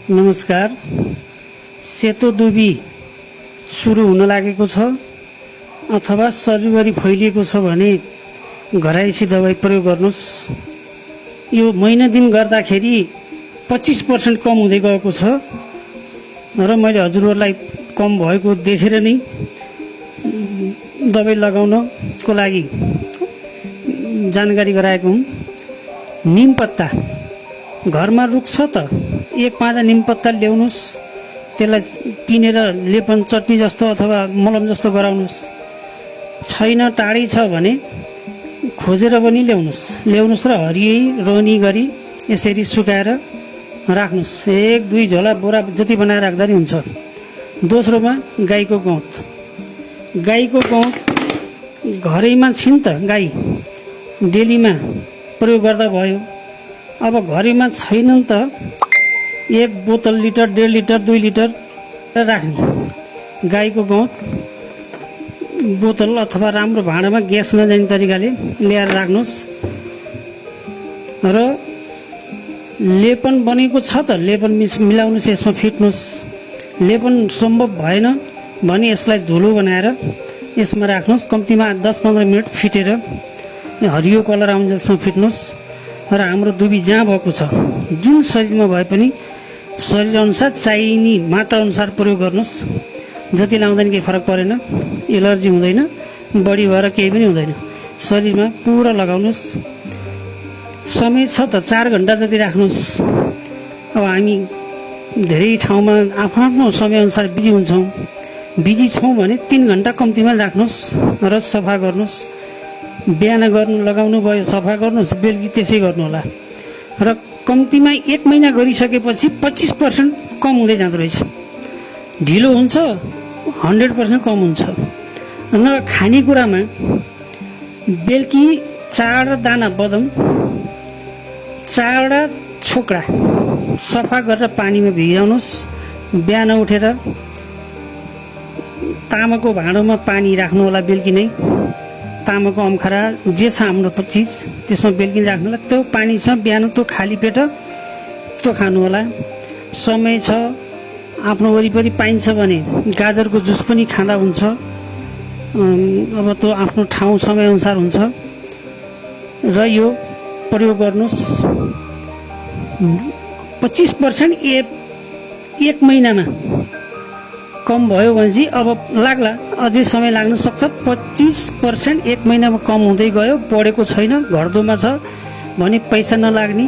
नमस्कार। सेतो दुबी सुरु हुन लागेको छ अथवा शरीरभरि फैलिएको छ भने घरायसी दबाई प्रयोग गर्नुस्। यो महिना दिन गर्दाखेरि 25% कम हुँदै गएको छ र मैले हजुरहरूलाई कम भएको देखेर नै दबाई लगाउनको लागि जानकारी गराएको हुँ। निम पत्ता घरमा रुख छ त एक पाँजा निम पत्ता ल्याउनुस्, त्यसलाई पिनेर लेपन चटनी जस्तो अथवा मलम जस्तो गराउनुस्। छैन टाढै छ भने खोजेर पनि ल्याउनुस् र हरियै रोनी गरी यसरी सुकाएर राख्नुस्। 1-2 झोला बोरा जति बनाएर राख्दा नि हुन्छ। दोस्रोमा गाईको गौत घरैमा छिन् त गाई, डेलीमा प्रयोग गर्दा भयो। अब घरैमा छैनन् त 1 बोतल लिटर, 1.5 लिटर, 2 लिटर राख्ने गाईको गौत बोतल अथवा राम्रो भाँडामा ग्यासमा जाने तरिकाले ल्याएर राख्नुस्। र लेपन बनेको छ त लेपन मिलाउनुस्, यसमा फिट्नुस्। लेपन सम्भव भएन भने यसलाई धुलो बनाएर यसमा राख्नुस्। कम्तीमा 10-15 मिनट फिटेर हरियो कलर आउन्जेलसम्म फिट्नुस्। र हाम्रो दुबी जहाँ भएको छ, जुन शरीरमा भए पनि शरीर अनुसार चाहिने मात्रा अनुसार प्रयोग गर्नुस्। जति लाउँदैन केही फरक परेन, एलर्जी हुँदैन, बढी भएर केही पनि हुँदैन। शरीरमा पुरा लगाउनुस्। समय छ त 4 घण्टा जति राख्नुस्। अब हामी धेरै ठाउँमा आफ्नो समयअनुसार बिजी हुन्छौँ। बिजी छौँ भने 3 घण्टा कम्तीमा राख्नुस् र सफा गर्नुस्। बिहान लगाउनु भयो, सफा गर्नुस्, बेलुकी त्यसै गर्नु होला। र कम्तीमा 1 महिना गरिसकेपछि 25% कम हुँदै जाँदो रहेछ। ढिलो हुन्छ 100% कम हुन्छ। न खानेकुरामा बेलुकी 4 दाना बदम, 4 छोक्रा सफा गरेर पानीमा भिजाउनुस्। बिहान उठेर तामाको भाँडोमा पानी राख्नु होला। बेलुकी नै तामाको अम्खरा जे छ हाम्रो चिज त्यसमा बेलुकी राख्नु होला। त्यो पानीसँग बिहान त्यो खाली पेट त्यो खानु होला। समय छ, आफ्नो वरिपरि पाइन्छ भने गाजरको जुस पनि खाँदा हुन्छ। अब त्यो आफ्नो ठाउँ समयअनुसार हुन्छ। र यो प्रयोग गर्नुस्। 25% 1 महिनामा कम भयो भनेपछि अब लाग्ला, अझै समय लाग्न सक्छ। 25% 1 महिनामा कम हुँदै गयो, बढेको छैन, घट्दोमा छ भने पैसा नलाग्ने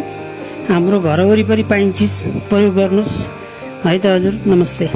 हाम्रो घर वरिपरि पाइने चिज प्रयोग गर्नुस् है त हजुर। नमस्ते।